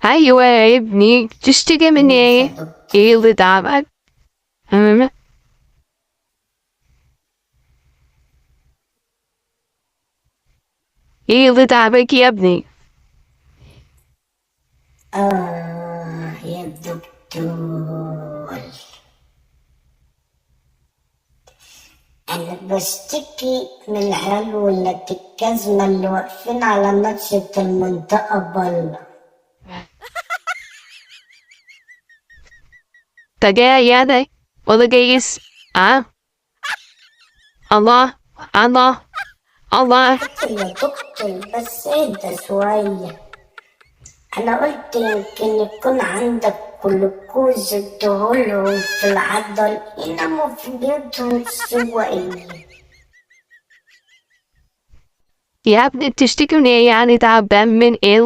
ايوه يا ابني، تشتكي من ماشي ايه؟ يا دكتور. ايه اللي تعبك؟ أمم. ايه اللي تعبك يا ابني؟ آه يا دكتور، أنا بشتكي من العيال ولاد الجزمة اللي واقفين على نقشة المنطقة بره. تجاه يدي ولا جايز؟ اه. الله الله الله. حاضر يا دكتور، بس اهدى شوية. أنا قلت يمكن يكون عندك جلوكوز اديهولهم في العضل يناموا في بيوتهم شوية. يا ابني بتشتكي من ايه يعني؟ تعبان من ايه؟